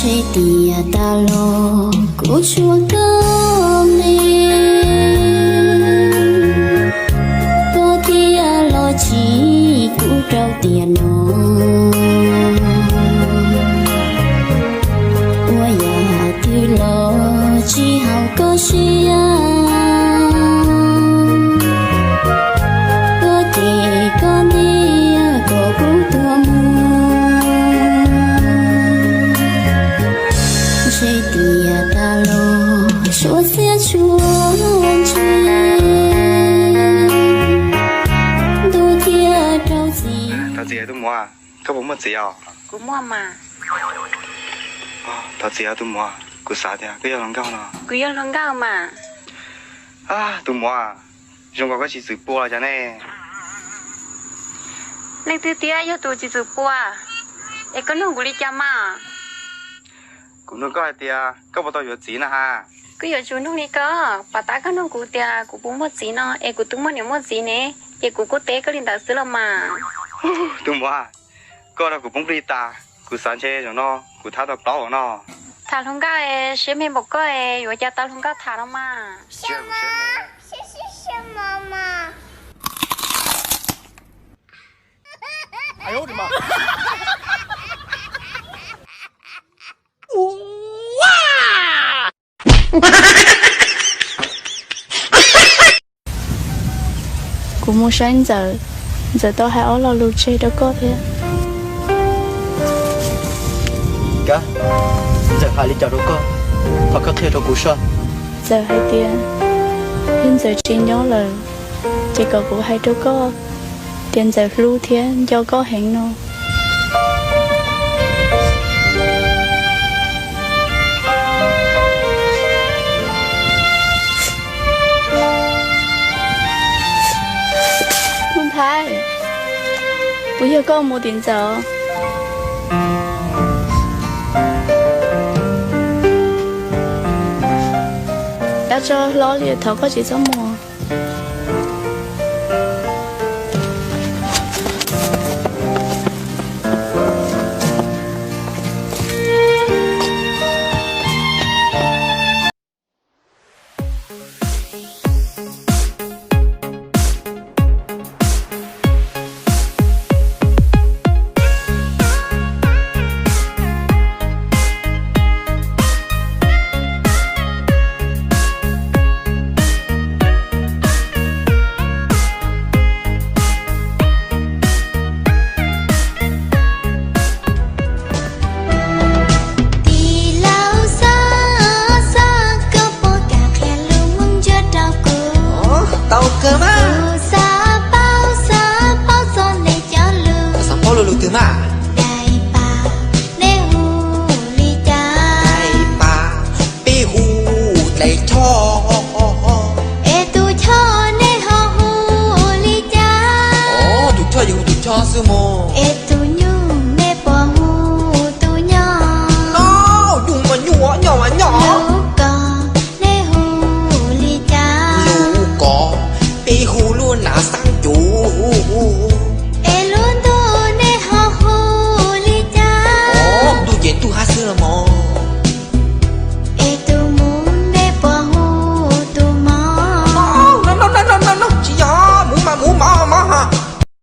Seb tias tas los kuv tshuav koj me, koj thiaj los tsim kuv rau tiam no. Ua yam twg los tsis haum koj siab, koj ces koj ntiag kom kuv tuag mus. Seb tias tas los suav xiab tshuav ntsej, ntuj thiaj rau txim. Thov txim tus muam, koj puas muaj txiv os? Kuv muaj mas. Thov txiv tus muam, kuv xav tias koj yog hluas nkauj no. Kuv yog hluas nkauj mas. Tus muam, zoo nkaus koj tsis txwm pua los cas ne? Leej twg tias yog tus tsis txwm pua? Es koj nug kuv li cas mas? Kuv nug koj hais tias koj puas tau yuav txiv na has. Kuv yuav tsum nug li koj, pam tab koj nug kuv tias kuv puas muaj txiv no es kuv twb muaj niam muaj txiv ne, ces kuv kuj teb koj li ntawd xwb los mas. Tus muam, koj ua rau kuv poob plig tas, kuv xav ntshe zaum no kuv thab tau plaub no. Tham hluas nkauj es siab me npaum koj es yuav cas tau hluas nkauj tham no mas. Kuv mus saib Ntxawm, Ntxawm tau hais ob lo lus tseg rau koj thiab. Kab, Ntxawm hais li cas rau koj? Thov koj qhia rau kuv soj. Ntxawm hais tias yog Ntxawm tsis nyob lawm, ces kom kuv hais rau koj tias Ntxawm hlub thiab nco koj heev no. Ntxawm, puas yog koj mus tim Ntxawm? Dab tso hlob li, thov koj tsis txhob mus.